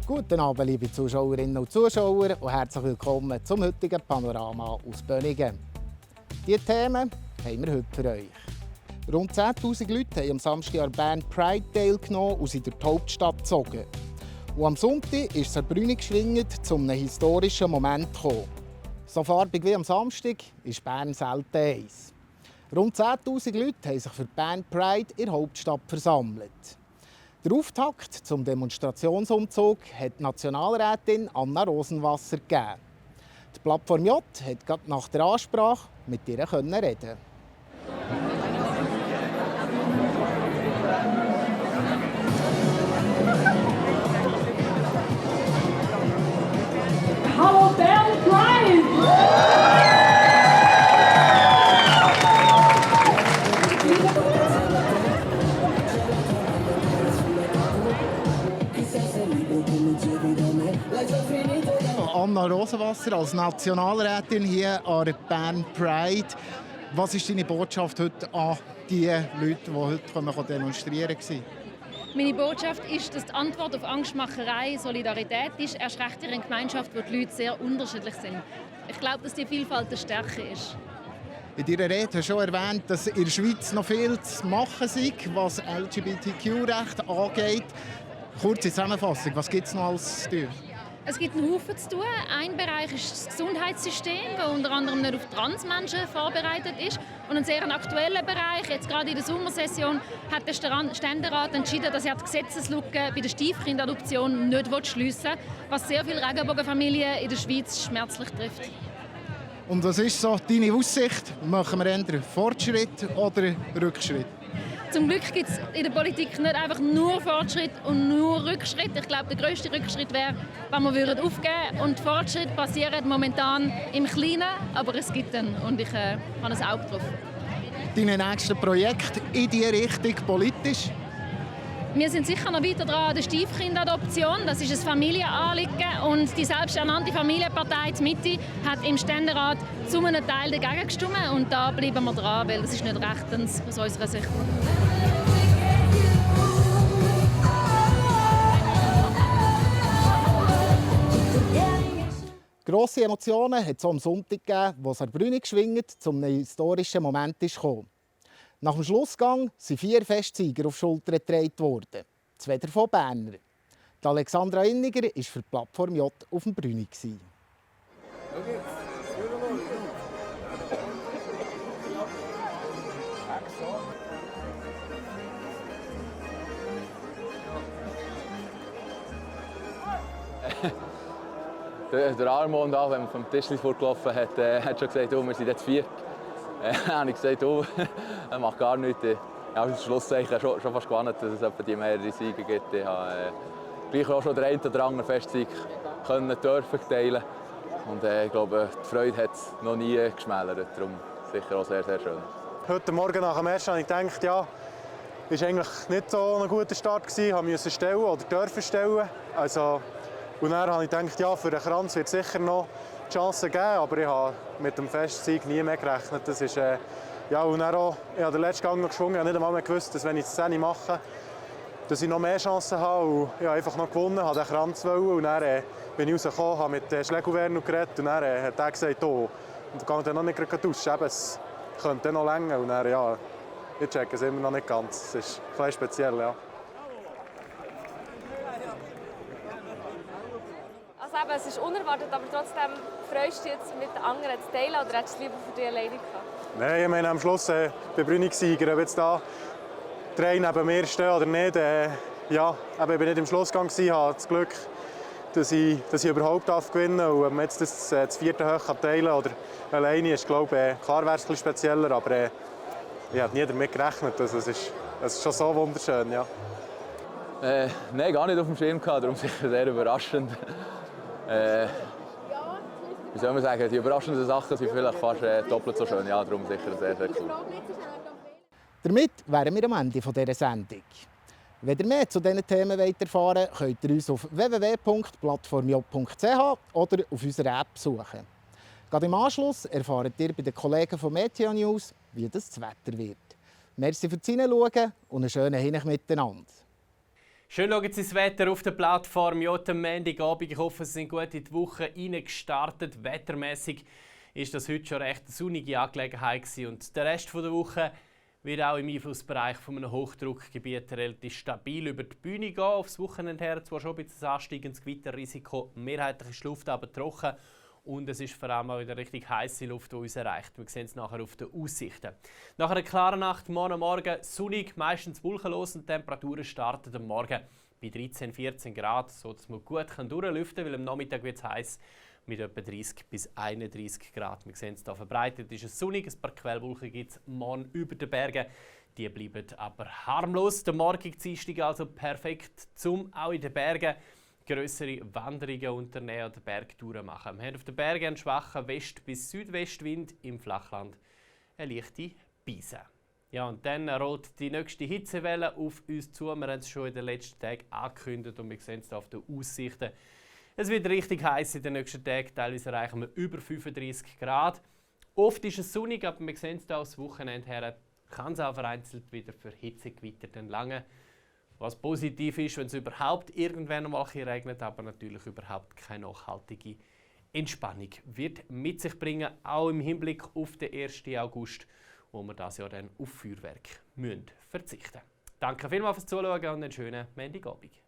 Guten Abend, liebe Zuschauerinnen und Zuschauer, und herzlich willkommen zum heutigen Panorama aus Bönigen. Diese Themen haben wir heute für euch. Rund 10'000 Leute haben am Samstag an Bern Pride teilgenommen und sind durch die Hauptstadt gezogen. Und am Sonntag ist es an Brünig zu einem historischen Moment gekommen. So farbig wie am Samstag ist Bern selten eins. Rund 10'000 Leute haben sich für Bern Pride in der Hauptstadt versammelt. Der Auftakt zum Demonstrationsumzug hat die Nationalrätin Anna Rosenwasser gegeben. Die Plattform J hat gerade nach der Ansprache mit ihr reden. Hallo Bern Pride! Anna Rosenwasser als Nationalrätin hier an der Bern Pride. Was ist deine Botschaft heute an die Leute, die heute demonstrieren können? Meine Botschaft ist, dass die Antwort auf Angstmacherei Solidarität ist, erst recht in einer Gemeinschaft, wo die Leute sehr unterschiedlich sind. Ich glaube, dass die Vielfalt eine Stärke ist. In deiner Rede hast du schon erwähnt, dass in der Schweiz noch viel zu machen ist, was LGBTQ-Rechte angeht. Kurze Zusammenfassung, was gibt es noch alles zu tun? Es gibt einen Haufen zu tun. Ein Bereich ist das Gesundheitssystem, das unter anderem nicht auf Transmenschen vorbereitet ist. Und ein sehr aktueller Bereich, jetzt gerade in der Sommersession, hat der Ständerat entschieden, dass er die Gesetzeslücke bei der Stiefkindadoption nicht schliessen will, was sehr viele Regenbogenfamilien in der Schweiz schmerzlich trifft. Und was ist so deine Aussicht? Machen wir entweder Fortschritt oder Rückschritt? Zum Glück gibt es in der Politik nicht einfach nur Fortschritt und nur Rückschritt. Ich glaube, der grösste Rückschritt wäre, wenn wir aufgeben würden. Und Fortschritt passiert momentan im Kleinen, aber es gibt ihn. Und ich habe ein Auge drauf. Deine nächsten Projekte in diese Richtung politisch? Wir sind sicher noch weiter dran an der Stiefkindadoption. Das ist ein Familienanliegen. Und die selbsternannte Familienpartei, die Mitte, hat im Ständerat zu einem Teil dagegen gestimmt. Und da bleiben wir dran, weil das ist nicht rechtens aus unserer Sicht. Grosse Emotionen hat es am Sonntag gegeben, wo es an Brünig zum historischen Moment kam. Nach dem Schlussgang sind 4 Festsieger auf die Schulter getragen worden. 2 davon Berner. Die Alexandra Inniger war für die Plattform J auf dem Brünig. Der Armand, wenn man vom Tisch vorgelaufen hat, hat schon gesagt, oh, wir sind jetzt 4. Habe ich gesagt, oh, das macht gar nichts. Ja, am Schluss habe ich schon fast gewonnen, dass es etwa die mehrere Siege gibt. Ich habe gleich auch schon den einen oder anderen Festsieg dürfen teilen. Und ich glaube, die Freude hat es noch nie geschmälert. Darum sicher auch sehr, sehr schön. Heute Morgen nach dem Match habe ich gedacht, ja, es war eigentlich nicht so ein guter Start. Ich musste stellen oder dürfen stellen. Also, und dann habe ich gedacht, ja, für den Kranz wird es sicher noch Chancen geben, aber ich habe mit dem Festsieg nie mehr gerechnet. Das ist, ja, und dann auch, ich habe den letzten Gang noch geschwungen, ich habe nicht einmal mehr gewusst, dass wenn ich die Szene mache, dass ich noch mehr Chancen habe. Und ich habe einfach noch gewonnen, habe den Kranz wollen und dann bin ich rausgekommen, habe mit Schlegelwerner geredet und dann hat er gesagt, oh, und ich kann dann noch nicht duschen, eben, es könnte noch länger. Und dann, ja, ich checke es immer noch nicht ganz. Es ist ein bisschen speziell, ja. Also eben, es ist unerwartet, aber trotzdem freust du dich jetzt mit den anderen zu teilen oder hättest du es lieber für dich alleine gehabt? Nein, ich meine, am Schluss bei Brünig-Sieger, ob jetzt da 3 neben mir stehen oder nicht, ja, aber ich war nicht im Schlussgang, ich habe das Glück, dass ich überhaupt gewinnen darf. Und wenn man jetzt das 4. hoch teilen oder alleine ist, glaube ich, klar wäre es ein bisschen spezieller, aber ich habe nie damit gerechnet. Also, es ist schon so wunderschön, ja. Nein, gar nicht auf dem Schirm gehabt, darum sicher sehr überraschend. Wie soll man sagen, die überraschenden Sachen sind vielleicht fast doppelt so schön. Ja, darum sicher sehr, sehr cool. Damit wären wir am Ende dieser Sendung. Wenn ihr mehr zu diesen Themen erfahren wollt, könnt ihr uns auf www.plattformj.ch oder auf unserer App suchen. Gerade im Anschluss erfahrt ihr bei den Kollegen von Meteo News, wie das Wetter wird. Merci fürs Hineinschauen und einen schönen Hinweis miteinander. Schön schauen Sie das Wetter auf der Plattform Jota am Montagabend. Ich hoffe, Sie sind gut in die Woche gestartet. Wettermäßig ist das heute schon recht eine sonnige Angelegenheit gewesen. Und der Rest der Woche wird auch im Einflussbereich von einem Hochdruckgebiet relativ stabil über die Bühne gehen. Aufs Wochenende her zwar schon ein bisschen ansteigendes Gewitterrisiko, mehrheitlich ist die Luft aber trocken und es ist vor allem auch wieder richtig heiße Luft, die uns erreicht. Wir sehen es nachher auf den Aussichten. Nach einer klaren Nacht, morgen sonnig, meistens wolkenlos und die Temperaturen starten am Morgen bei 13, 14 Grad, sodass man gut durchlüften kann, weil am Nachmittag wird es heiß mit etwa 30 bis 31 Grad. Wir sehen es hier verbreitet, ist es sonnig, ein paar Quellwolken gibt es morgen über den Bergen. Die bleiben aber harmlos. Der morgige Dienstag also perfekt, um auch in den Bergen grössere Wanderungen unternehmen oder Bergtouren machen. Wir haben auf den Bergen einen schwachen West- bis Südwestwind, im Flachland eine leichte Brise. Ja, und dann rollt die nächste Hitzewelle auf uns zu. Wir haben es schon in den letzten Tagen angekündigt und wir sehen es hier auf den Aussichten. Es wird richtig heiß in den nächsten Tagen. Teilweise erreichen wir über 35 Grad. Oft ist es sonnig, aber wir sehen es hier aufs Wochenende her. Kann es auch vereinzelt wieder für Hitzegewitter dann lange. Was positiv ist, wenn es überhaupt irgendwann einmal regnet, aber natürlich überhaupt keine nachhaltige Entspannung wird mit sich bringen, auch im Hinblick auf den 1. August, wo wir das Jahr dann auf Feuerwerk verzichten müssen. Danke vielmals fürs Zuschauen und einen schönen Montagabend.